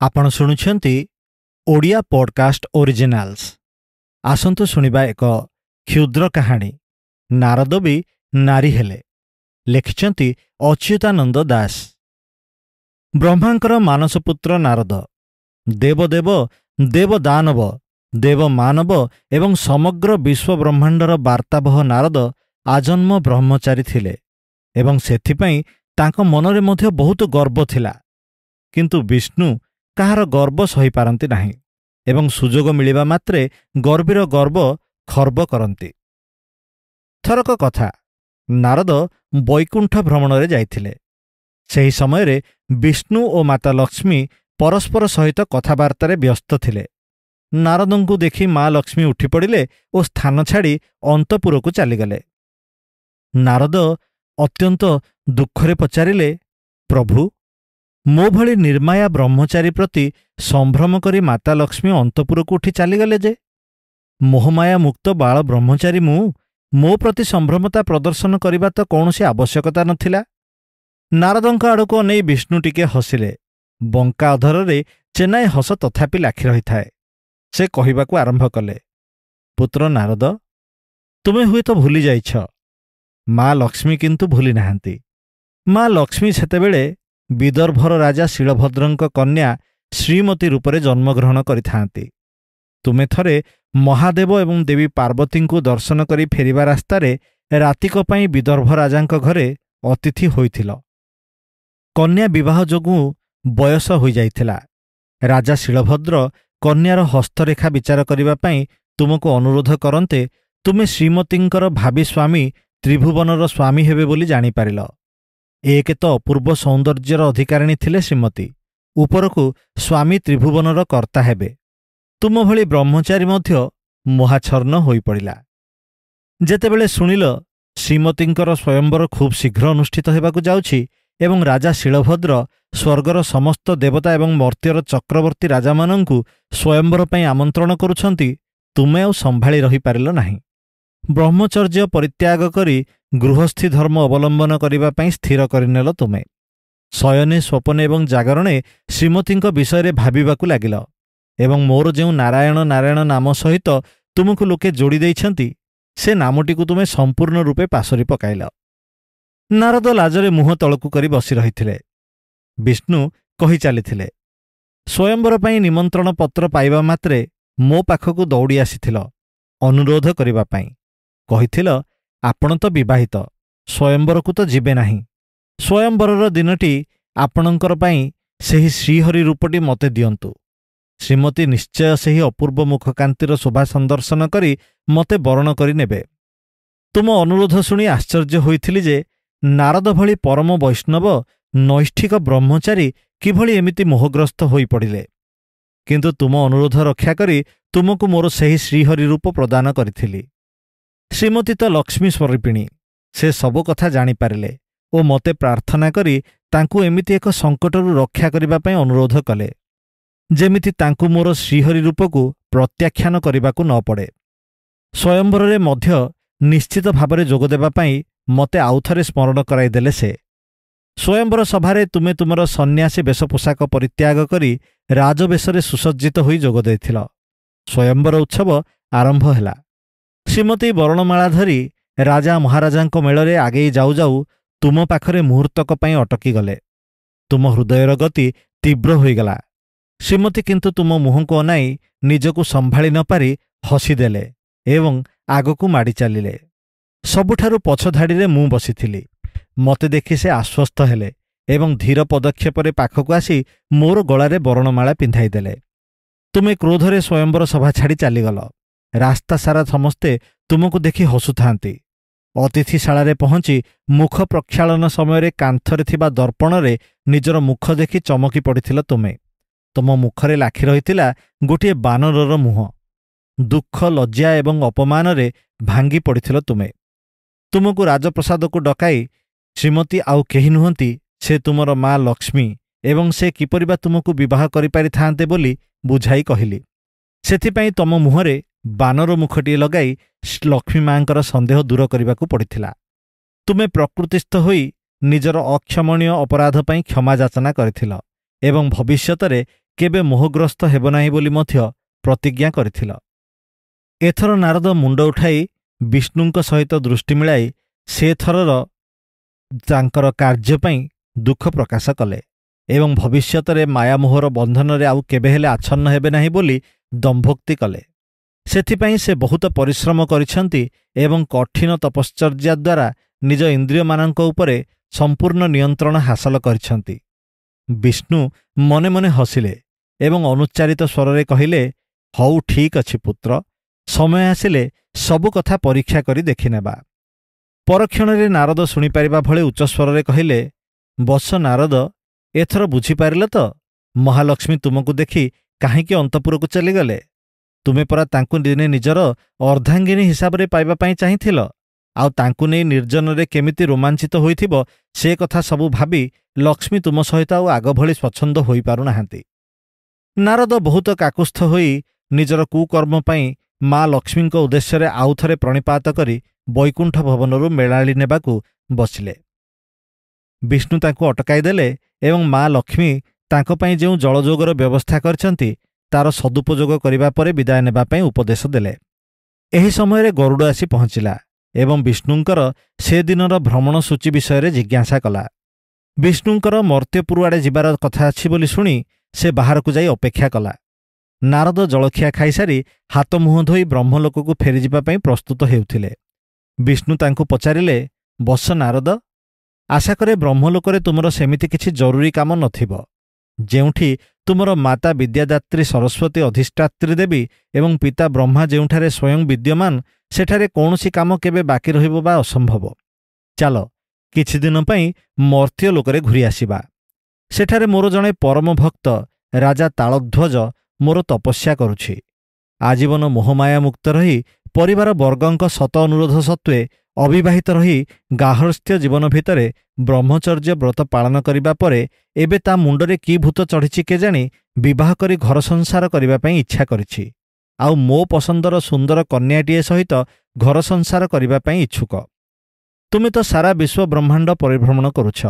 ଆପଣ ଶୁଣୁଛନ୍ତି Odia podcast Originals. ଆସନ୍ତୁ ଶୁଣିବା ଏକ କ୍ଷୁଦ୍ର କାହାଣୀ, ନାରଦ ବି ନାରୀ ହେଲେ। ଲେଖିଛନ୍ତି ଅଚ୍ୟୁତାନନ୍ଦ ଦାସ। ବ୍ରହ୍ମାଙ୍କର ମାନସପୁତ୍ର ନାରଦ ଦେବଦେବ, ଦେବଦାନବ, ଦେବମାନବ ଏବଂ ସମଗ୍ର ବିଶ୍ୱ ବ୍ରହ୍ମାଣ୍ଡର ବାର୍ତ୍ତାବହ ନାରଦ ଆଜନ୍ମ ବ୍ରହ୍ମଚାରୀ ଥିଲେ ଏବଂ ସେଥିପାଇଁ ତାଙ୍କ ମନରେ ମଧ୍ୟ ବହୁତ ଗର୍ବ ଥିଲା। କିନ୍ତୁ ବିଷ୍ଣୁ କାହାର ଗର୍ବ ସହିପାରନ୍ତି ନାହିଁ ଏବଂ ସୁଯୋଗ ମିଳିବା ମାତ୍ରେ ଗର୍ବୀର ଗର୍ବ ଖର୍ବ କରନ୍ତି। ଥରକ କଥା, ନାରଦ ବୈକୁଣ୍ଠ ଭ୍ରମଣରେ ଯାଇଥିଲେ। ସେହି ସମୟରେ ବିଷ୍ଣୁ ଓ ମାତା ଲକ୍ଷ୍ମୀ ପରସ୍ପର ସହିତ କଥାବାର୍ତ୍ତାରେ ବ୍ୟସ୍ତ ଥିଲେ। ନାରଦଙ୍କୁ ଦେଖି ମା ଲକ୍ଷ୍ମୀ ଉଠିପଡ଼ିଲେ ଓ ସ୍ଥାନ ଛାଡ଼ି ଅନ୍ତପୁରକୁ ଚାଲିଗଲେ। ନାରଦ ଅତ୍ୟନ୍ତ ଦୁଃଖରେ ପଚାରିଲେ, ପ୍ରଭୁ, ମୋ ଭଳି ନିର୍ମାୟା ବ୍ରହ୍ମଚାରୀ ପ୍ରତି ସମ୍ଭ୍ରମ କରି ମାତା ଲକ୍ଷ୍ମୀ ଅନ୍ତପୁରକୁ ଉଠି ଚାଲିଗଲେ ଯେ? ମୋହମାୟା ମୁକ୍ତ ବାଳ ବ୍ରହ୍ମଚାରୀ ମୁଁ, ମୋ ପ୍ରତି ସମ୍ଭ୍ରମତା ପ୍ରଦର୍ଶନ କରିବା ତ କୌଣସି ଆବଶ୍ୟକତା ନଥିଲା। ନାରଦଙ୍କ ଆଡ଼କୁ ଅନେଇ ବିଷ୍ଣୁ ଟିକେ ହସିଲେ। ବଙ୍କା ଅଧରରେ ଚେନାଏ ହସ ତଥାପି ଲାଖି ରହିଥାଏ। ସେ କହିବାକୁ ଆରମ୍ଭ କଲେ, ପୁତ୍ର ନାରଦ, ତୁମେ ହୁଏତ ଭୁଲି ଯାଇଛ, ମା ଲକ୍ଷ୍ମୀ କିନ୍ତୁ ଭୁଲି ନାହାନ୍ତି। ମା ଲକ୍ଷ୍ମୀ ସେତେବେଳେ ବିଦର୍ଭର ରାଜା ଶିଳଭଦ୍ରଙ୍କ କନ୍ୟା ଶ୍ରୀମତୀ ରୂପରେ ଜନ୍ମଗ୍ରହଣ କରିଥାନ୍ତି। ତୁମେ ଥରେ ମହାଦେବ ଏବଂ ଦେବୀ ପାର୍ବତୀଙ୍କୁ ଦର୍ଶନ କରି ଫେରିବା ରାସ୍ତାରେ ରାତିକ ପାଇଁ ବିଦର୍ଭ ରାଜାଙ୍କ ଘରେ ଅତିଥି ହୋଇଥିଲ। କନ୍ୟା ବିବାହ ଯୋଗୁଁ ବୟସ ହୋଇଯାଇଥିଲା। ରାଜା ଶିଳଭଦ୍ର କନ୍ୟାର ହସ୍ତରେଖା ବିଚାର କରିବା ପାଇଁ ତୁମକୁ ଅନୁରୋଧ କରନ୍ତେ ତୁମେ ଶ୍ରୀମତୀଙ୍କର ଭାବୀ ସ୍ୱାମୀ ତ୍ରିଭୁବନର ସ୍ୱାମୀ ହେବେ ବୋଲି ଜାଣିପାରିଲ। ଏକ ତ ଅପୂର୍ବ ସୌନ୍ଦର୍ଯ୍ୟର ଅଧିକାରିଣୀ ଥିଲେ ଶ୍ରୀମତୀ, ଉପରକୁ ସ୍ୱାମୀ ତ୍ରିଭୁବନର କର୍ତ୍ତା ହେବେ। ତୁମ ଭଳି ବ୍ରହ୍ମଚାରୀ ମଧ୍ୟ ମୋହାଚ୍ଛନ୍ନ ହୋଇପଡ଼ିଲା। ଯେତେବେଳେ ଶୁଣିଲ ଶ୍ରୀମତୀଙ୍କର ସ୍ୱୟଂବର ଖୁବ୍ ଶୀଘ୍ର ଅନୁଷ୍ଠିତ ହେବାକୁ ଯାଉଛି ଏବଂ ରାଜା ଶିଳଭଦ୍ର ସ୍ୱର୍ଗର ସମସ୍ତ ଦେବତା ଏବଂ ମର୍ତ୍ତ୍ୟର ଚକ୍ରବର୍ତ୍ତୀ ରାଜାମାନଙ୍କୁ ସ୍ୱୟଂବର ପାଇଁ ଆମନ୍ତ୍ରଣ କରୁଛନ୍ତି, ତୁମେ ଆଉ ସମ୍ଭାଳି ରହିପାରିଲ ନାହିଁ। ବ୍ରହ୍ମଚର୍ଯ୍ୟ ପରିତ୍ୟାଗ କରି ଗୃହସ୍ଥୀ ଧର୍ମ ଅବଲମ୍ବନ କରିବା ପାଇଁ ସ୍ଥିର କରିନେଲ ତୁମେ। ଶୟନେ, ସ୍ୱପ୍ନେ ଏବଂ ଜାଗରଣେ ଶ୍ରୀମତୀଙ୍କ ବିଷୟରେ ଭାବିବାକୁ ଲାଗିଲ ଏବଂ ମୋର ଯେଉଁ ନାରାୟଣ ନାରାୟଣ ନାମ ସହିତ ତୁମକୁ ଲୋକେ ଯୋଡ଼ି ଦେଇଛନ୍ତି, ସେ ନାମଟିକୁ ତୁମେ ସମ୍ପୂର୍ଣ୍ଣ ରୂପେ ପାଶୋରି ପକାଇଲ। ନାରଦ ଲାଜରେ ମୁହଁ ତଳକୁ କରି ବସି ରହିଥିଲେ। ବିଷ୍ଣୁ କହି ଚାଲିଥିଲେ, ସ୍ୱୟଂବର ପାଇଁ ନିମନ୍ତ୍ରଣ ପତ୍ର ପାଇବା ମାତ୍ରେ ମୋ ପାଖକୁ ଦୌଡ଼ି ଆସିଥିଲ ଅନୁରୋଧ କରିବା ପାଇଁ। କହିଥିଲ, ଆପଣ ତ ବିବାହିତ, ସ୍ୱୟଂବରକୁ ତ ଯିବେ ନାହିଁ। ସ୍ୱୟଂବରର ଦିନଟି ଆପଣଙ୍କର ପାଇଁ ସେହି ଶ୍ରୀହରି ରୂପଟି ମୋତେ ଦିଅନ୍ତୁ। ଶ୍ରୀମତୀ ନିଶ୍ଚୟ ସେହି ଅପୂର୍ବ ମୁଖକାନ୍ତିର ଶୋଭା ସନ୍ଦର୍ଶନ କରି ମୋତେ ବରଣ କରି ନେବେ। ତୁମ ଅନୁରୋଧ ଶୁଣି ଆଶ୍ଚର୍ଯ୍ୟ ହୋଇଥିଲି ଯେ ନାରଦ ଭଳି ପରମ ବୈଷ୍ଣବ ନୈଷ୍ଠିକ ବ୍ରହ୍ମଚାରୀ କିଭଳି ଏମିତି ମୋହଗ୍ରସ୍ତ ହୋଇପଡ଼ିଲେ। କିନ୍ତୁ ତୁମ ଅନୁରୋଧ ରକ୍ଷା କରି ତୁମକୁ ମୋର ସେହି ଶ୍ରୀହରି ରୂପ ପ୍ରଦାନ କରିଥିଲି। ଶ୍ରୀମତୀ ତ ଲକ୍ଷ୍ମୀ ସ୍ୱରୂପିଣୀ, ସେ ସବୁ କଥା ଜାଣିପାରିଲେ ଓ ମୋତେ ପ୍ରାର୍ଥନା କରି ତାଙ୍କୁ ଏମିତି ଏକ ସଙ୍କଟରୁ ରକ୍ଷା କରିବା ପାଇଁ ଅନୁରୋଧ କଲେ, ଯେମିତି ତାଙ୍କୁ ମୋର ଶ୍ରୀହରି ରୂପକୁ ପ୍ରତ୍ୟାଖ୍ୟାନ କରିବାକୁ ନ ପଡ଼େ। ସ୍ୱୟଂବରରେ ମଧ୍ୟ ନିଶ୍ଚିତ ଭାବରେ ଯୋଗଦେବା ପାଇଁ ମୋତେ ଆଉଥରେ ସ୍ମରଣ କରାଇଦେଲେ ସେ। ସ୍ୱୟଂବର ସଭାରେ ତୁମେ ତୁମର ସନ୍ନ୍ୟାସୀ ବେଶ ପୋଷାକ ପରିତ୍ୟାଗ କରି ରାଜବେଶରେ ସୁସଜ୍ଜିତ ହୋଇ ଯୋଗ ଦେଇଥିଲ। ସ୍ୱୟଂବର ଉତ୍ସବ ଆରମ୍ଭ ହେଲା। ଶ୍ରୀମତୀ ବରଣମାଳା ଧରି ରାଜା ମହାରାଜାଙ୍କ ମେଳରେ ଆଗେଇ ଯାଉ ଯାଉ ତୁମ ପାଖରେ ମୁହୂର୍ତ୍ତକ ପାଇଁ ଅଟକିଗଲେ। ତୁମ ହୃଦୟର ଗତି ତୀବ୍ର ହୋଇଗଲା। ଶ୍ରୀମତୀ କିନ୍ତୁ ତୁମ ମୁହଁକୁ ଅନାଇ ନିଜକୁ ସମ୍ଭାଳି ନପାରି ହସିଦେଲେ ଏବଂ ଆଗକୁ ମାଡ଼ି ଚାଲିଲେ। ସବୁଠାରୁ ପଛ ଧାଡ଼ିରେ ମୁଁ ବସିଥିଲି। ମୋତେ ଦେଖି ସେ ଆଶ୍ୱସ୍ତ ହେଲେ ଏବଂ ଧୀର ପଦକ୍ଷେପରେ ପାଖକୁ ଆସି ମୋର ଗଳାରେ ବରଣମାଳା ପିନ୍ଧାଇଦେଲେ। ତୁମେ କ୍ରୋଧରେ ସ୍ୱୟଂବର ସଭା ଛାଡ଼ି ଚାଲିଗଲ। ରାସ୍ତା ସାରା ସମସ୍ତେ ତୁମକୁ ଦେଖି ହସୁଥାନ୍ତି। ଅତିଥିଶାଳାରେ ପହଞ୍ଚି ମୁଖ ପ୍ରକ୍ଷାଳନ ସମୟରେ କାନ୍ଥରେ ଥିବା ଦର୍ପଣରେ ନିଜର ମୁଖ ଦେଖି ଚମକି ପଡ଼ିଥିଲ ତୁମେ। ତୁମ ମୁଖରେ ଲାଖି ରହିଥିଲା ଗୋଟିଏ ବାନରର ମୁହଁ। ଦୁଃଖ, ଲଜ୍ଜା ଏବଂ ଅପମାନରେ ଭାଙ୍ଗି ପଡ଼ିଥିଲ ତୁମେ। ତୁମକୁ ରାଜପ୍ରସାଦକୁ ଡକାଇ ଶ୍ରୀମତୀ ଆଉ କେହି ନୁହନ୍ତି, ସେ ତୁମର ମା ଲକ୍ଷ୍ମୀ ଏବଂ ସେ କିପରି ବା ତୁମକୁ ବିବାହ କରିପାରିଥାନ୍ତେ ବୋଲି ବୁଝାଇ କହିଲି। ସେଥିପାଇଁ ତମ ମୁହଁରେ ବାନର ମୁଖଟିଏ ଲଗାଇ ଲକ୍ଷ୍ମୀ ମାଙ୍କର ସନ୍ଦେହ ଦୂର କରିବାକୁ ପଡ଼ିଥିଲା। ତୁମେ ପ୍ରକୃତିସ୍ଥ ହୋଇ ନିଜର ଅକ୍ଷମଣୀୟ ଅପରାଧ ପାଇଁ କ୍ଷମା ଯାଚନା କରିଥିଲ ଏବଂ ଭବିଷ୍ୟତରେ କେବେ ମୋହଗ୍ରସ୍ତ ହେବ ନାହିଁ ବୋଲି ମଧ୍ୟ ପ୍ରତିଜ୍ଞା କରିଥିଲ। ଏଥର ନାରଦ ମୁଣ୍ଡ ଉଠାଇ ବିଷ୍ଣୁଙ୍କ ସହିତ ଦୃଷ୍ଟି ମିଳାଇ ସେ ଥରର ତାଙ୍କର କାର୍ଯ୍ୟ ପାଇଁ ଦୁଃଖ ପ୍ରକାଶ କଲେ ଏବଂ ଭବିଷ୍ୟତରେ ମାୟାମୋହର ବନ୍ଧନରେ ଆଉ କେବେ ହେଲେ ଆଚ୍ଛନ୍ନ ହେବେ ନାହିଁ ବୋଲି ଦମ୍ଭୋକ୍ତି କଲେ। ସେଥିପାଇଁ ସେ ବହୁତ ପରିଶ୍ରମ କରିଛନ୍ତି ଏବଂ କଠିନ ତପଶ୍ଚର୍ଯ୍ୟା ଦ୍ୱାରା ନିଜ ଇନ୍ଦ୍ରିୟମାନଙ୍କ ଉପରେ ସମ୍ପୂର୍ଣ୍ଣ ନିୟନ୍ତ୍ରଣ ହାସଲ କରିଛନ୍ତି। ବିଷ୍ଣୁ ମନେ ମନେ ହସିଲେ ଏବଂ ଅନୁଚ୍ଚାରିତ ସ୍ୱରରେ କହିଲେ, ହଉ ଠିକ୍ ଅଛି ପୁତ୍ର, ସମୟ ଆସିଲେ ସବୁ କଥା ପରୀକ୍ଷା କରି ଦେଖିନେବା। ପରକ୍ଷଣରେ ନାରଦ ଶୁଣିପାରିବା ଭଳି ଉଚ୍ଚସ୍ୱରରେ କହିଲେ, ବସ ନାରଦ, ଏଥର ବୁଝିପାରିଲ ତ ମହାଲକ୍ଷ୍ମୀ ତୁମକୁ ଦେଖି କାହିଁକି ଅନ୍ତପୁରକୁ ଚାଲିଗଲେ? ତୁମେ ପରା ତାଙ୍କୁ ଦିନେ ନିଜର ଅର୍ଦ୍ଧାଙ୍ଗିନୀ ହିସାବରେ ପାଇବା ପାଇଁ ଚାହିଁଥିଲ, ଆଉ ତାଙ୍କୁ ନେଇ ନିର୍ଜନରେ କେମିତି ରୋମାଞ୍ଚିତ ହୋଇଥିବ ସେ କଥା ସବୁ ଭାବି ଲକ୍ଷ୍ମୀ ତୁମ ସହିତ ଆଉ ଆଗ ଭଳି ସ୍ୱଚ୍ଛନ୍ଦ ହୋଇପାରୁନାହାନ୍ତି। ନାରଦ ବହୁତ କାକୁସ୍ଥ ହୋଇ ନିଜର କୁକର୍ମ ପାଇଁ ମା ଲକ୍ଷ୍ମୀଙ୍କ ଉଦ୍ଦେଶ୍ୟରେ ଆଉଥରେ ପ୍ରଣିପାତ କରି ବୈକୁଣ୍ଠ ଭବନରୁ ମେଳାଳି ନେବାକୁ ବସିଲେ। ବିଷ୍ଣୁ ତାଙ୍କୁ ଅଟକାଇ ଦେଲେ ଏବଂ ମା ଲକ୍ଷ୍ମୀ ତାଙ୍କ ପାଇଁ ଯେଉଁ ଜଳଯୋଗର ବ୍ୟବସ୍ଥା କରିଛନ୍ତି ତାର ସଦୁପଯୋଗ କରିବା ପରେ ବିଦାୟ ନେବା ପାଇଁ ଉପଦେଶ ଦେଲେ। ଏହି ସମୟରେ ଗରୁଡ଼ ଆସି ପହଞ୍ଚିଲା ଏବଂ ବିଷ୍ଣୁଙ୍କର ସେ ଦିନର ଭ୍ରମଣ ସୂଚୀ ବିଷୟରେ ଜିଜ୍ଞାସା କଲା। ବିଷ୍ଣୁଙ୍କର ମର୍ତ୍ତ୍ୟପୁର ଆଡ଼େ ଯିବାର କଥା ଅଛି ବୋଲି ଶୁଣି ସେ ବାହାରକୁ ଯାଇ ଅପେକ୍ଷା କଲା। ନାରଦ ଜଳଖିଆ ଖାଇସାରି ହାତ ମୁହଁ ଧୋଇ ବ୍ରହ୍ମଲୋକକୁ ଫେରିଯିବା ପାଇଁ ପ୍ରସ୍ତୁତ ହେଉଥିଲେ। ବିଷ୍ଣୁ ତାଙ୍କୁ ପଚାରିଲେ, ବସ ନାରଦ, ଆଶା କରେ ବ୍ରହ୍ମଲୋକରେ ତୁମର ସେମିତି କିଛି ଜରୁରୀ କାମ ନଥିବ, ଯେଉଁଠି ତୁମର ମାତା ବିଦ୍ୟାଦାତ୍ରୀ ସରସ୍ୱତୀ ଅଧିଷ୍ଠାତ୍ରୀ ଦେବୀ ଏବଂ ପିତା ବ୍ରହ୍ମା ଯେଉଁଠାରେ ସ୍ୱୟଂ ବିଦ୍ୟମାନ, ସେଠାରେ କୌଣସି କାମ କେବେ ବାକି ରହିବ ବା ଅସମ୍ଭବ। ଚାଲ କିଛି ଦିନ ପାଇଁ ମର୍ତ୍ତ୍ୟ ଲୋକରେ ଘୂରି ଆସିବା। ସେଠାରେ ମୋର ଜଣେ ପରମ ଭକ୍ତ ରାଜା ତାଳଧ୍ୱଜ ମୋର ତପସ୍ୟା କରୁଛି। ଆଜୀବନ ମୋହମାୟା ମୁକ୍ତ ରହି ପରିବାର ବର୍ଗଙ୍କ ଶତ ଅନୁରୋଧ ସତ୍ତ୍ୱେ ଅବିବାହିତ ରହି ଗାର୍ହସ୍ଥ୍ୟ ଜୀବନ ଭିତରେ ବ୍ରହ୍ମଚର୍ଯ୍ୟ ବ୍ରତ ପାଳନ କରିବା ପରେ ଏବେ ତା ମୁଣ୍ଡରେ କି ଭୂତ ଚଢ଼ିଛି କେଜାଣି, ବିବାହ କରି ଘର ସଂସାର କରିବା ପାଇଁ ଇଚ୍ଛା କରିଛି। ଆଉ ମୋ ପସନ୍ଦର ସୁନ୍ଦର କନ୍ୟାଟିଏ ସହିତ ଘର ସଂସାର କରିବା ପାଇଁ ଇଚ୍ଛୁକ। ତୁମେ ତ ସାରା ବିଶ୍ୱ ବ୍ରହ୍ମାଣ୍ଡ ପରିଭ୍ରମଣ କରୁଛ,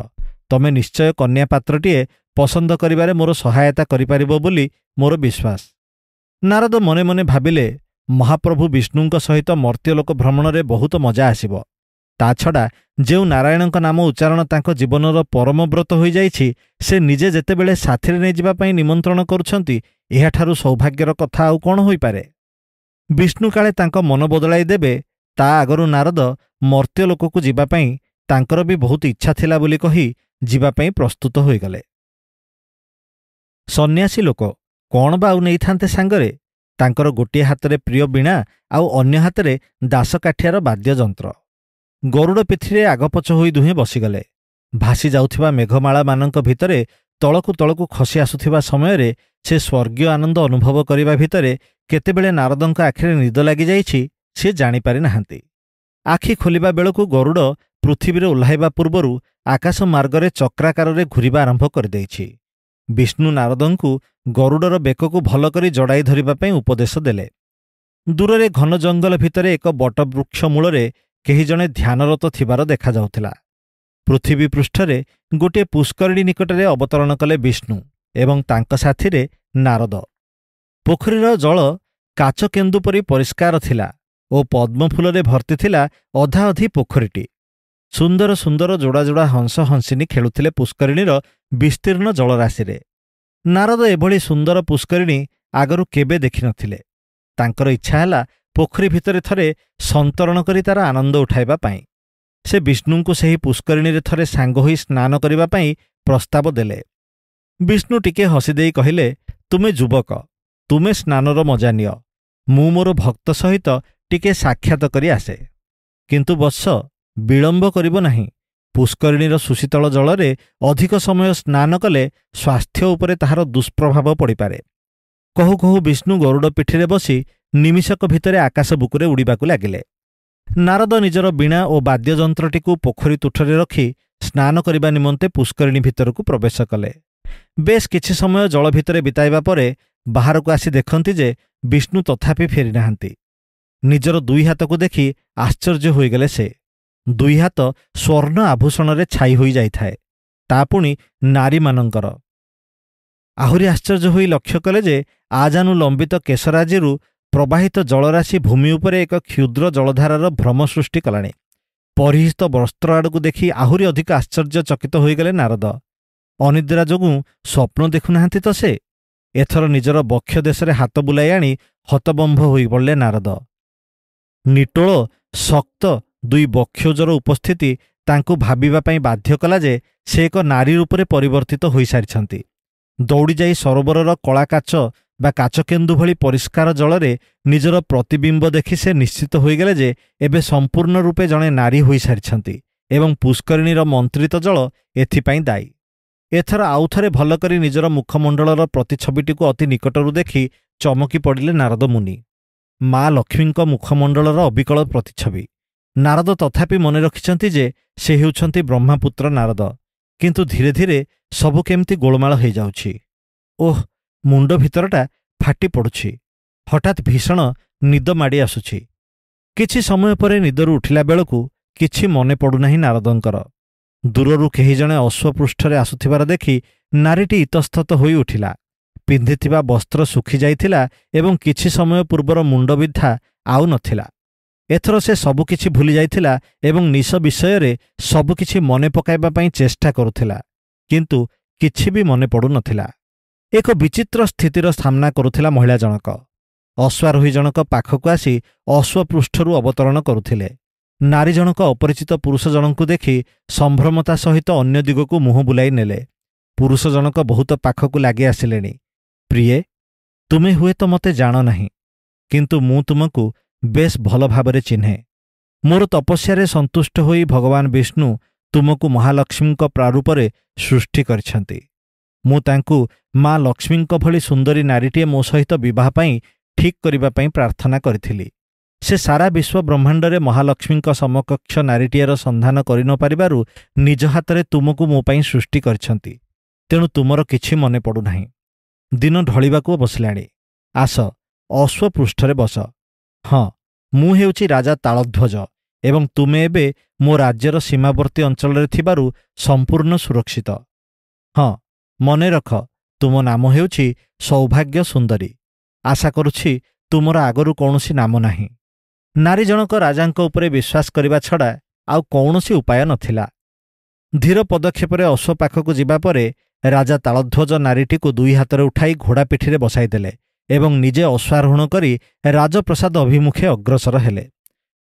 ତମେ ନିଶ୍ଚୟ କନ୍ୟା ପାତ୍ରଟିଏ ପସନ୍ଦ କରିବାରେ ମୋର ସହାୟତା କରିପାରିବ ବୋଲି ମୋର ବିଶ୍ୱାସ। ନାରଦ ମନେ ମନେ ଭାବିଲେ, ମହାପ୍ରଭୁ ବିଷ୍ଣୁଙ୍କ ସହିତ ମର୍ତ୍ତ୍ୟଲୋକ ଭ୍ରମଣରେ ବହୁତ ମଜା ଆସିବ। ତା ଛଡ଼ା ଯେଉଁ ନାରାୟଣଙ୍କ ନାମ ଉଚ୍ଚାରଣ ତାଙ୍କ ଜୀବନର ପରମବ୍ରତ ହୋଇଯାଇଛି, ସେ ନିଜେ ଯେତେବେଳେ ସାଥିରେ ନେଇଯିବା ପାଇଁ ନିମନ୍ତ୍ରଣ କରୁଛନ୍ତି, ଏହାଠାରୁ ସୌଭାଗ୍ୟର କଥା ଆଉ କ'ଣ ହୋଇପାରେ? ବିଷ୍ଣୁ କାଳେ ତାଙ୍କ ମନ ବଦଳାଇ ଦେବେ, ତା ଆଗରୁ ନାରଦ ମର୍ତ୍ତ୍ୟଲୋକକୁ ଯିବା ପାଇଁ ତାଙ୍କର ବି ବହୁତ ଇଚ୍ଛା ଥିଲା ବୋଲି କହି ଯିବା ପାଇଁ ପ୍ରସ୍ତୁତ ହୋଇଗଲେ। ସନ୍ନ୍ୟାସୀ ଲୋକ କ'ଣ ବା ଆଉ ନେଇଥାନ୍ତେ ସାଙ୍ଗରେ? ତାଙ୍କର ଗୋଟିଏ ହାତରେ ପ୍ରିୟ ବୀଣା ଆଉ ଅନ୍ୟ ହାତରେ ଦାସକାଠିଆର ବାଦ୍ୟଯନ୍ତ୍ର। ଗରୁଡ଼ ପିଠିରେ ଆଗପଛ ହୋଇ ଦୁହେଁ ବସିଗଲେ। ଭାସି ଯାଉଥିବା ମେଘମାଳାମାନଙ୍କ ଭିତରେ ତଳକୁ ତଳକୁ ଖସି ଆସୁଥିବା ସମୟରେ ସେ ସ୍ୱର୍ଗୀୟ ଆନନ୍ଦ ଅନୁଭବ କରିବା ଭିତରେ କେତେବେଳେ ନାରଦଙ୍କ ଆଖିରେ ନିଦ ଲାଗିଯାଇଛି ସେ ଜାଣିପାରି ନାହାନ୍ତି। ଆଖି ଖୋଲିବା ବେଳକୁ ଗରୁଡ଼ ପୃଥିବୀରେ ଓହ୍ଲାଇବା ପୂର୍ବରୁ ଆକାଶ ମାର୍ଗରେ ଚକ୍ରାକାରରେ ଘୂରିବା ଆରମ୍ଭ କରିଦେଇଛି। ବିଷ୍ଣୁ ନାରଦଙ୍କୁ ଗରୁଡ଼ର ବେକକୁ ଭଲ କରି ଜଡ଼ାଇ ଧରିବା ପାଇଁ ଉପଦେଶ ଦେଲେ। ଦୂରରେ ଘନ ଜଙ୍ଗଲ ଭିତରେ ଏକ ବଟବୃକ୍ଷ ମୂଳରେ କେହି ଜଣେ ଧ୍ୟାନରତ ଥିବାର ଦେଖାଯାଉଥିଲା। ପୃଥିବୀ ପୃଷ୍ଠରେ ଗୋଟିଏ ପୁଷ୍କରିଣୀ ନିକଟରେ ଅବତରଣ କଲେ ବିଷ୍ଣୁ ଏବଂ ତାଙ୍କ ସାଥିରେ ନାରଦ। ପୋଖରୀର ଜଳ କାଚକେନ୍ଦୁ ପରି ପରିଷ୍କାର ଥିଲା ଓ ପଦ୍ମଫୁଲରେ ଭର୍ତ୍ତି ଥିଲା ଅଧାଅଧି ପୋଖରୀଟି। ସୁନ୍ଦର ସୁନ୍ଦର ଯୋଡ଼ା ଯୋଡ଼ା ହଂସ ହଂସିନୀ ଖେଳୁଥିଲେ ପୁଷ୍କରିଣୀର ବିସ୍ତୀର୍ଣ୍ଣ ଜଳରାଶିରେ। ନାରଦ ଏଭଳି ସୁନ୍ଦର ପୁଷ୍କରିଣୀ ଆଗରୁ କେବେ ଦେଖିନଥିଲେ। ତାଙ୍କର ଇଚ୍ଛା ହେଲା ପୋଖରୀ ଭିତରେ ଥରେ ସନ୍ତରଣ କରି ତାର ଆନନ୍ଦ ଉଠାଇବା ପାଇଁ। ସେ ବିଷ୍ଣୁଙ୍କୁ ସେହି ପୁଷ୍କରିଣୀରେ ଥରେ ସାଙ୍ଗ ହୋଇ ସ୍ନାନ କରିବା ପାଇଁ ପ୍ରସ୍ତାବ ଦେଲେ। ବିଷ୍ଣୁ ଟିକେ ହସିଦେଇ କହିଲେ, ତୁମେ ଯୁବକ, ତୁମେ ସ୍ନାନର ମଜା ନିଅ, ମୁଁ ମୋର ଭକ୍ତ ସହିତ ଟିକେ ସାକ୍ଷାତ କରି ଆସେ। କିନ୍ତୁ ବତ୍ସ, ବିଳମ୍ବ କରିବ ନାହିଁ। ପୁଷ୍କରିଣୀର ସୁଶୀତଳ ଜଳରେ ଅଧିକ ସମୟ ସ୍ନାନ କଲେ ସ୍ୱାସ୍ଥ୍ୟ ଉପରେ ତାହାର ଦୁଷ୍ପ୍ରଭାବ ପଡ଼ିପାରେ। କହୁ କହୁ ବିଷ୍ଣୁ ଗରୁଡ଼ ପିଠିରେ ବସି ନିମିଷକ ଭିତରେ ଆକାଶ ବୁକୁରେ ଉଡ଼ିବାକୁ ଲାଗିଲେ। ନାରଦ ନିଜର ବୀଣା ଓ ବାଦ୍ୟଯନ୍ତ୍ରଟିକୁ ପୋଖରୀ ତୁଠରେ ରଖି ସ୍ନାନ କରିବା ନିମନ୍ତେ ପୁଷ୍କରିଣୀ ଭିତରକୁ ପ୍ରବେଶ କଲେ। ବେଶ୍ କିଛି ସମୟ ଜଳ ଭିତରେ ବିତାଇବା ପରେ ବାହାରକୁ ଆସି ଦେଖନ୍ତି ଯେ ବିଷ୍ଣୁ ତଥାପି ଫେରିନାହାନ୍ତି। ନିଜର ଦୁଇ ହାତକୁ ଦେଖି ଆଶ୍ଚର୍ଯ୍ୟ ହୋଇଗଲେ ସେ। ଦୁଇ ହାତ ସ୍ୱର୍ଣ୍ଣ ଆଭୂଷଣରେ ଛାଇ ହୋଇଯାଇଥାଏ, ତା ପୁଣି ନାରୀମାନଙ୍କର। ଆହୁରି ଆଶ୍ଚର୍ଯ୍ୟ ହୋଇ ଲକ୍ଷ୍ୟ କଲେ ଯେ ଆଜାନୁ ଲମ୍ବିତ କେଶରାଜିରୁ ପ୍ରବାହିତ ଜଳରାଶି ଭୂମି ଉପରେ ଏକ କ୍ଷୁଦ୍ର ଜଳଧାରାର ଭ୍ରମ ସୃଷ୍ଟି କଲାଣି। ପରିହିତ ବସ୍ତ୍ର ଆଡ଼କୁ ଦେଖି ଆହୁରି ଅଧିକ ଆଶ୍ଚର୍ଯ୍ୟଚକିତ ହୋଇଗଲେ ନାରଦ। ଅନିଦ୍ରା ଯୋଗୁଁ ସ୍ୱପ୍ନ ଦେଖୁନାହାନ୍ତି ତ ସେ? ଏଥର ନିଜର ବକ୍ଷ ଦେଶରେ ହାତ ବୁଲାଇ ଆଣି ହତବମ୍ଭ ହୋଇପଡ଼ିଲେ ନାରଦ। ନିଟୋଳ ଶକ୍ତ ଦୁଇ ବକ୍ଷୋଜର ଉପସ୍ଥିତି ତାଙ୍କୁ ଭାବିବା ପାଇଁ ବାଧ୍ୟ କଲା ଯେ ସେ ଏକ ନାରୀ ରୂପରେ ପରିବର୍ତ୍ତିତ ହୋଇସାରିଛନ୍ତି। ଦୌଡ଼ିଯାଇ ସରୋବରର କଳାକାଚ ବା କାଚକେନ୍ଦୁ ଭଳି ପରିଷ୍କାର ଜଳରେ ନିଜର ପ୍ରତିବିମ୍ବ ଦେଖି ସେ ନିଶ୍ଚିତ ହୋଇଗଲେ ଯେ ଏବେ ସମ୍ପୂର୍ଣ୍ଣ ରୂପେ ଜଣେ ନାରୀ ହୋଇସାରିଛନ୍ତି ଏବଂ ପୁଷ୍କରିଣୀର ମନ୍ତ୍ରିତ ଜଳ ଏଥିପାଇଁ ଦାୟୀ। ଏଥର ଆଉଥରେ ଭଲ କରି ନିଜର ମୁଖମଣ୍ଡଳର ପ୍ରତିଛବିଟିକୁ ଅତି ନିକଟରୁ ଦେଖି ଚମକି ପଡ଼ିଲେ ନାରଦ ମୁନି। ମା ଲକ୍ଷ୍ମୀଙ୍କ ମୁଖମଣ୍ଡଳର ଅବିକଳ ପ୍ରତିଛବି। ନାରଦ ତଥାପି ମନେ ରଖିଛନ୍ତି ଯେ ସେ ହେଉଛନ୍ତି ବ୍ରହ୍ମାପୁତ୍ର ନାରଦ। କିନ୍ତୁ ଧୀରେ ଧୀରେ ସବୁ କେମିତି ଗୋଳମାଳ ହୋଇଯାଉଛି। ଓଃ, ମୁଣ୍ଡ ଭିତରଟା ଫାଟି ପଡ଼ୁଛି। ହଠାତ୍ ଭୀଷଣ ନିଦ ମାଡ଼ି ଆସୁଛି। କିଛି ସମୟ ପରେ ନିଦରୁ ଉଠିଲା ବେଳକୁ କିଛି ମନେ ପଡ଼ୁନାହିଁ ନାରଦଙ୍କର। ଦୂରରୁ କେହି ଜଣେ ଅଶ୍ୱପୃଷ୍ଠରେ ଆସୁଥିବାର ଦେଖି ନାରୀଟି ଇତସ୍ତତ ହୋଇ ଉଠିଲା। ପିନ୍ଧିଥିବା ବସ୍ତ୍ର ଶୁଖିଯାଇଥିଲା ଏବଂ କିଛି ସମୟ ପୂର୍ବର ମୁଣ୍ଡବିନ୍ଧା ଆଉ ନଥିଲା। ଏଥର ସେ ସବୁକିଛି ଭୁଲି ଯାଇଥିଲା ଏବଂ ନିଶ ବିଷୟରେ ସବୁକିଛି ମନେ ପକାଇବା ପାଇଁ ଚେଷ୍ଟା କରୁଥିଲା, କିନ୍ତୁ କିଛି ବି ମନେ ପଡ଼ୁନଥିଲା। ଏକ ବିଚିତ୍ର ସ୍ଥିତିର ସାମ୍ନା କରୁଥିଲା ମହିଳା ଜଣକ। ଅଶ୍ୱାରୋହୀ ଜଣକ ପାଖକୁ ଆସି ଅଶ୍ୱପୃଷ୍ଠରୁ ଅବତରଣ କରୁଥିଲେ। ନାରୀ ଜଣକ ଅପରିଚିତ ପୁରୁଷ ଜଣଙ୍କୁ ଦେଖି ସମ୍ଭ୍ରମତା ସହିତ ଅନ୍ୟ ଦିଗକୁ ମୁହଁ ବୁଲାଇ ନେଲେ। ପୁରୁଷ ଜଣକ ବହୁତ ପାଖକୁ ଲାଗି ଆସିଲେଣି। ପ୍ରିୟେ, ତୁମେ ହୁଏତ ମୋତେ ଜାଣ ନାହିଁ, କିନ୍ତୁ ମୁଁ ତୁମକୁ ବେଶ୍ ଭଲ ଭାବରେ ଚିହ୍ନେ। ମୋର ତପସ୍ୟାରେ ସନ୍ତୁଷ୍ଟ ହୋଇ ଭଗବାନ ବିଷ୍ଣୁ ତୁମକୁ ମହାଲକ୍ଷ୍ମୀଙ୍କ ପ୍ରାରୂପରେ ସୃଷ୍ଟି କରିଛନ୍ତି। ମୁଁ ତାଙ୍କୁ ମା ଲକ୍ଷ୍ମୀଙ୍କ ଭଳି ସୁନ୍ଦରୀ ନାରୀଟିଏ ମୋ ସହିତ ବିବାହ ପାଇଁ ଠିକ୍ କରିବା ପାଇଁ ପ୍ରାର୍ଥନା କରିଥିଲି। ସେ ସାରା ବିଶ୍ୱ ବ୍ରହ୍ମାଣ୍ଡରେ ମହାଲକ୍ଷ୍ମୀଙ୍କ ସମକକ୍ଷ ନାରୀଟିଏର ସନ୍ଧାନ କରିନପାରିବାରୁ ନିଜ ହାତରେ ତୁମକୁ ମୋ ପାଇଁ ସୃଷ୍ଟି କରିଛନ୍ତି। ତେଣୁ ତୁମର କିଛି ମନେ ପଡ଼ୁନାହିଁ। ଦିନ ଢଳିବାକୁ ବସିଲାଣି। ଆସ, ଅଶ୍ୱପୃଷ୍ଠରେ ବସ। ହଁ, ମୁଁ ହେଉଛି ରାଜା ତାଳଧ୍ୱଜ ଏବଂ ତୁମେ ଏବେ ମୋ ରାଜ୍ୟର ସୀମାବର୍ତ୍ତୀ ଅଞ୍ଚଳରେ ଥିବାରୁ ସମ୍ପୂର୍ଣ୍ଣ ସୁରକ୍ଷିତ। ହଁ, ମନେ ରଖ, ତୁମ ନାମ ହେଉଛି ସୌଭାଗ୍ୟ ସୁନ୍ଦରୀ। ଆଶା କରୁଛି ତୁମର ଆଗରୁ କୌଣସି ନାମ ନାହିଁ। ନାରୀ ଜଣକ ରାଜାଙ୍କ ଉପରେ ବିଶ୍ୱାସ କରିବା ଛଡ଼ା ଆଉ କୌଣସି ଉପାୟ ନଥିଲା। ଧୀର ପଦକ୍ଷେପରେ ଅଶ୍ୱ ପାଖକୁ ଯିବା ପରେ ରାଜା ତାଳଧ୍ୱଜ ନାରୀଟିକୁ ଦୁଇ ହାତରେ ଉଠାଇ ଘୋଡ଼ା ପିଠିରେ ବସାଇଦେଲେ ଏବଂ ନିଜେ ଅଶ୍ୱାରୋହଣ କରି ରାଜପ୍ରସାଦ ଅଭିମୁଖେ ଅଗ୍ରସର ହେଲେ।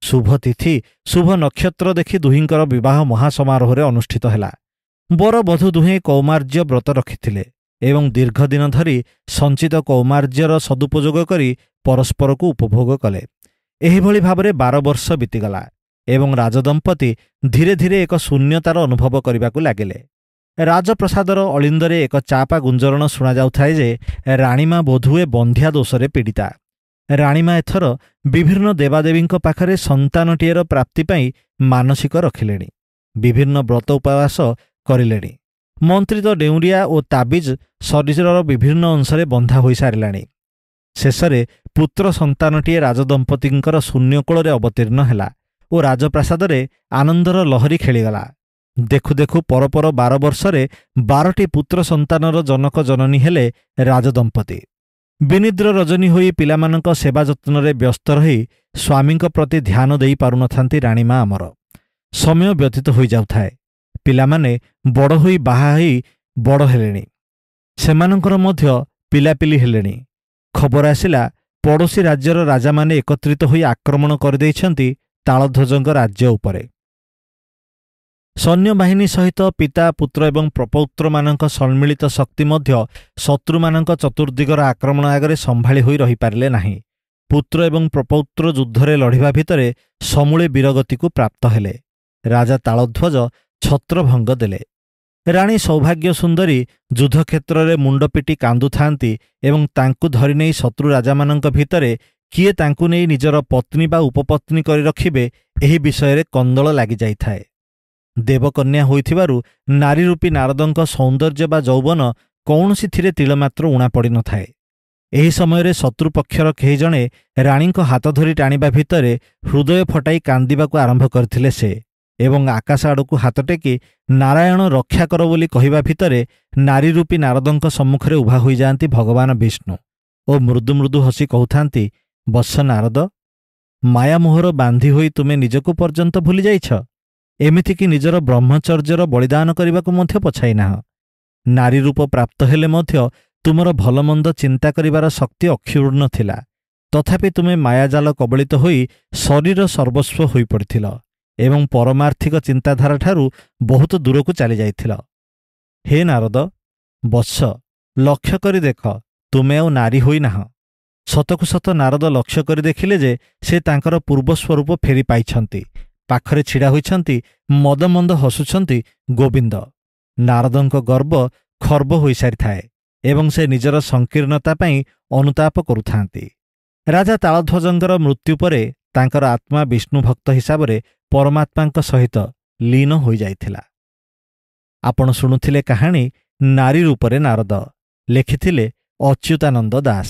ଶୁଭ ତିଥି, ଶୁଭ ନକ୍ଷତ୍ର ଦେଖି ଦୁହିଁଙ୍କର ବିବାହ ମହାସମାରୋହରେ ଅନୁଷ୍ଠିତ ହେଲା। ବର ବଧୂ ଦୁହେଁ କୌମାର୍ଯ୍ୟ ବ୍ରତ ରଖିଥିଲେ ଏବଂ ଦୀର୍ଘଦିନ ଧରି ସଞ୍ଚିତ କୌମାର୍ଯ୍ୟର ସଦୁପଯୋଗ କରି ପରସ୍ପରକୁ ଉପଭୋଗ କଲେ। ଏହିଭଳି ଭାବରେ 12 ବର୍ଷ ବିତିଗଲା ଏବଂ ରାଜଦମ୍ପତି ଧୀରେ ଧୀରେ ଏକ ଶୂନ୍ୟତାର ଅନୁଭବ କରିବାକୁ ଲାଗିଲେ। ରାଜପ୍ରସାଦର ଅଳିନ୍ଦରେ ଏକ ଚାପା ଗୁଞ୍ଜରଣ ଶୁଣାଯାଉଥାଏ ଯେ ରାଣୀମା ବୋଧହୁଏ ବନ୍ଧ୍ୟା ଦୋଷରେ ପୀଡ଼ିତା। ରାଣୀମା ଏଥର ବିଭିନ୍ନ ଦେବାଦେବୀଙ୍କ ପାଖରେ ସନ୍ତାନଟିଏର ପ୍ରାପ୍ତି ପାଇଁ ମାନସିକ ରଖିଲେଣି, ବିଭିନ୍ନ ବ୍ରତ ଉପବାସ କରିଲେଣି। ମନ୍ତ୍ରିତ ଡେଉଁରିଆ ଓ ତାବିଜ ଶରୀରର ବିଭିନ୍ନ ଅଂଶରେ ବନ୍ଧା ହୋଇସାରିଲାଣି। ଶେଷରେ ପୁତ୍ର ସନ୍ତାନଟିଏ ରାଜଦମ୍ପତିଙ୍କର ଶୂନ୍ୟକୋଳରେ ଅବତୀର୍ଣ୍ଣ ହେଲା ଓ ରାଜପ୍ରାସାଦରେ ଆନନ୍ଦର ଲହରୀ ଖେଳିଗଲା। ଦେଖୁ ଦେଖୁ ପରପର 12 ବର୍ଷରେ 12ଟି ପୁତ୍ର ସନ୍ତାନର ଜନକ ଜନନୀ ହେଲେ ରାଜଦମ୍ପତି। ବିନିଦ୍ର ରଜନୀ ହୋଇ ପିଲାମାନଙ୍କ ସେବା ଯତ୍ନରେ ବ୍ୟସ୍ତ ରହି ସ୍ୱାମୀଙ୍କ ପ୍ରତି ଧ୍ୟାନ ଦେଇପାରୁନଥାନ୍ତି ରାଣୀମା ଆମର। ସମୟ ବ୍ୟତୀତ ହୋଇଯାଉଥାଏ। ପିଲାମାନେ ବଡ଼ ହୋଇ ବାହା ହୋଇ ବଡ଼ ହେଲେଣି, ସେମାନଙ୍କର ମଧ୍ୟ ପିଲାପିଲି ହେଲେଣି। ଖବର ଆସିଲା ପଡ଼ୋଶୀ ରାଜ୍ୟର ରାଜାମାନେ ଏକତ୍ରିତ ହୋଇ ଆକ୍ରମଣ କରିଦେଇଛନ୍ତି ତାଳଧ୍ୱଜଙ୍କ ରାଜ୍ୟ ଉପରେ। ସୈନ୍ୟବାହିନୀ ସହିତ ପିତା, ପୁତ୍ର ଏବଂ ପ୍ରପୌତ୍ରମାନଙ୍କ ସମ୍ମିଳିତ ଶକ୍ତି ମଧ୍ୟ ଶତ୍ରୁମାନଙ୍କ ଚତୁର୍ଦ୍ଦିଗର ଆକ୍ରମଣ ଆଗରେ ସମ୍ଭାଳି ହୋଇ ରହିପାରିଲେ ନାହିଁ। ପୁତ୍ର ଏବଂ ପ୍ରପୌତ୍ର ଯୁଦ୍ଧରେ ଲଢ଼ିବା ଭିତରେ ସମୂଳେ ବୀରଗତିକୁ ପ୍ରାପ୍ତ ହେଲେ। ରାଜା ତାଳଧ୍ୱଜ ଛତ୍ରଭଙ୍ଗ ଦେଲେ। ରାଣୀ ସୌଭାଗ୍ୟ ସୁନ୍ଦରୀ ଯୁଦ୍ଧକ୍ଷେତ୍ରରେ ମୁଣ୍ଡ ପିଟି କାନ୍ଦୁଥାନ୍ତି ଏବଂ ତାଙ୍କୁ ଧରିନେଇ ଶତ୍ରୁ ରାଜାମାନଙ୍କ ଭିତରେ କିଏ ତାଙ୍କୁ ନେଇ ନିଜର ପତ୍ନୀ ବା ଉପପତ୍ନୀ କରି ରଖିବେ, ଏହି ବିଷୟରେ କନ୍ଦଳ ଲାଗିଯାଇଥାଏ। ଦେବକନ୍ୟା ହୋଇଥିବାରୁ ନାରୀରୂପୀ ନାରଦଙ୍କ ସୌନ୍ଦର୍ଯ୍ୟ ବା ଯୌବନ କୌଣସିଥିରେ ତିଳମାତ୍ର ଊଣା ପଡ଼ିନଥାଏ। ଏହି ସମୟରେ ଶତ୍ରୁପକ୍ଷର କେହି ଜଣେ ରାଣୀଙ୍କ ହାତ ଧରି ଟାଣିବା ଭିତରେ ହୃଦୟ ଫଟାଇ କାନ୍ଦିବାକୁ ଆରମ୍ଭ କରିଥିଲେ ସେ ଏବଂ ଆକାଶ ଆଡ଼କୁ ହାତ ଟେକି ନାରାୟଣ ରକ୍ଷା କର ବୋଲି କହିବା ଭିତରେ ନାରୀ ରୂପୀ ନାରଦଙ୍କ ସମ୍ମୁଖରେ ଉଭା ହୋଇଯାଆନ୍ତି ଭଗବାନ ବିଷ୍ଣୁ ଓ ମୃଦୁ ମୃଦୁ ହସି କହୁଥାନ୍ତି, ବତ୍ସ ନାରଦ, ମାୟାମୋହର ବାନ୍ଧି ହୋଇ ତୁମେ ନିଜକୁ ପର୍ଯ୍ୟନ୍ତ ଭୁଲିଯାଇଛ। ଏମିତିକି ନିଜର ବ୍ରହ୍ମଚର୍ଯ୍ୟର ବଳିଦାନ କରିବାକୁ ମଧ୍ୟ ପଛାଇନାହଁ। ନାରୀ ରୂପ ପ୍ରାପ୍ତ ହେଲେ ମଧ୍ୟ ତୁମର ଭଲମନ୍ଦ ଚିନ୍ତା କରିବାର ଶକ୍ତି ଅକ୍ଷୁଣ୍ଣ ଥିଲା। ତଥାପି ତୁମେ ମାୟାଜାଲ କବଳିତ ହୋଇ ଶରୀର ସର୍ବସ୍ୱ ହୋଇପଡ଼ିଥିଲ ଏବଂ ପରମାର୍ଥିକ ଚିନ୍ତାଧାରାଠାରୁ ବହୁତ ଦୂରକୁ ଚାଲିଯାଇଥିଲ। ହେ ନାରଦ, ବତ୍ସ, ଲକ୍ଷ୍ୟ କରି ଦେଖ, ତୁମେ ଆଉ ନାରୀ ହୋଇନାହଁ। ସତକୁ ସତ ନାରଦ ଲକ୍ଷ୍ୟ କରି ଦେଖିଲେ ଯେ ସେ ତାଙ୍କର ପୂର୍ବ ସ୍ୱରୂପ ଫେରି ପାଇଛନ୍ତି। ପାଖରେ ଛିଡ଼ା ହୋଇଛନ୍ତି, ମଦମନ୍ଦ ହସୁଛନ୍ତି ଗୋବିନ୍ଦ। ନାରଦଙ୍କ ଗର୍ବ ଖର୍ବ ହୋଇସାରିଥାଏ ଏବଂ ସେ ନିଜର ସଂକୀର୍ଣ୍ଣତା ପାଇଁ ଅନୁତାପ କରୁଥାନ୍ତି। ରାଜା ତାଳଧ୍ୱଜଙ୍କର ମୃତ୍ୟୁ ପରେ ତାଙ୍କର ଆତ୍ମା ବିଷ୍ଣୁ ଭକ୍ତ ହିସାବରେ ପରମାତ୍ମାଙ୍କ ସହିତ ଲୀନ ହୋଇଯାଇଥିଲା। ଆପଣ ଶୁଣୁଥିଲେ କାହାଣୀ ନାରୀ ରୂପରେ ନାରଦ, ଲେଖିଥିଲେ ଅଚ୍ୟୁତାନନ୍ଦ ଦାସ।